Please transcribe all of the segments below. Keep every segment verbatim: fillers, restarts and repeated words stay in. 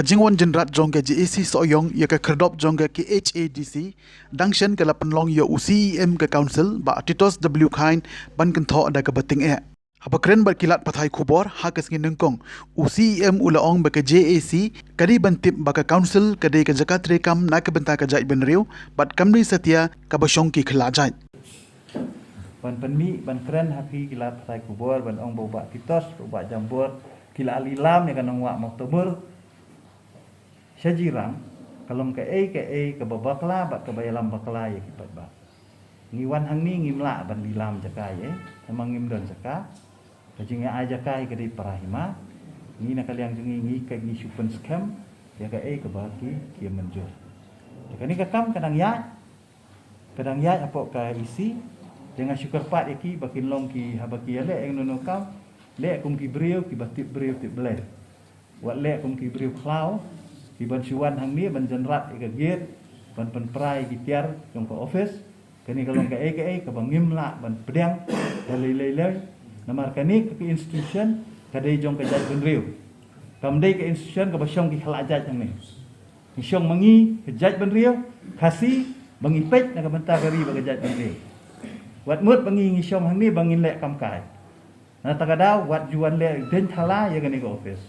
Jingwan jynrat jong ka J A C Sohiong ïa ka khyrdop jong ka K H A D C, dang shen ka la pynlong ïa u C E M ka Council, Bah Titos W Chyne, ban kynthoh da kaba tyngeh. Haba kren bad ki lad pathai khubor ha ka sngi nyngkong, u C E M u la ong ba ka J A C ka dei ban tip ba ka Council ka dei ka jaka treikam na ka bynta ka jaitbynriew, bad kam dei satia kaba shong ki khlajait. Ban pynmih ban kren ha phi ki lad pathai khubor, ban ong ba u Bah Titos, u Bah Jambor ki la lilam ïa ka nongwah Mawtamur sha Jirang, ka long kaei kaei kaba bakla bad kaba ïalam bakla ïa ki paidbah. Ngi wan hangne ngim lah ban lilam jaka ïa, namar ngim don jaka. Ka jingïa ai jaka ïa ka dei para hima. Ngi na ka liang jong ngi, ngi ka ngi shu pynskhem ïa kaei kaba ki, ki mynjur. Te kane ka kam ka dang ïaid, ka dang ïaid hapoh ka E C. Te nga shu kyrpad ïa ki ba kin long ki, haba ki ïaleh ïa kano kano ka kam, leh kum ki briew kiba tip briew tip Blei. Wat leh kum ki briew khlaw, ki ban shu wan hangne ban jynrat ïa ka gate, ban pynpra ïa ki tiar jong ka office. Kane ka long kaei kaei kaba ngim lah ban pdiang da lei lei lei. Namar kane ka, ka institution ka dei jong ka jaitbynriew. Kam dei ka institution kaba shong ki khlajait hangne. Ngi shong ma ngi ka jaitbynriew Khasi ba ngi peit na ka bynta ka ri bad ka jaitbynriew. Wat mut ba ngi, ngi shong hangne ba ngin leh kam kai. Na kata ka daw wat ju wan leh dien thala ïa kane ka office.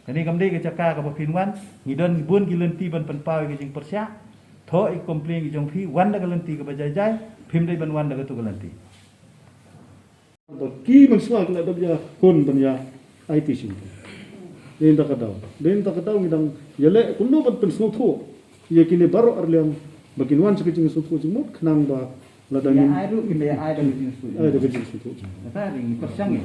Kane kam dei ka jaka kaba phin wan, ngi don bun ki lynti ban pynpaw ïa ka jingpyrshah. Thoh ïa ka complain ka jong phi, wan da ka lynti kaba jai jai, phim dei ban wan da katu ka lynti. Ba ki ban sngewthuh ki la dep ïa hun ban ïa aiti shisha. Dei na kata ka daw, dei na kata ka daw ngi dang ïaleh kumno ban pynsngewthuh ïa kine baroh arliang ba kin wan sha ka jingsngewthuh jingmut khnang ba lada ngin ai ruh kin ïa ai da ka jingsngewthuh. Ai da ka jingsngewthuh. Kata dei ngi pyrshang ïa.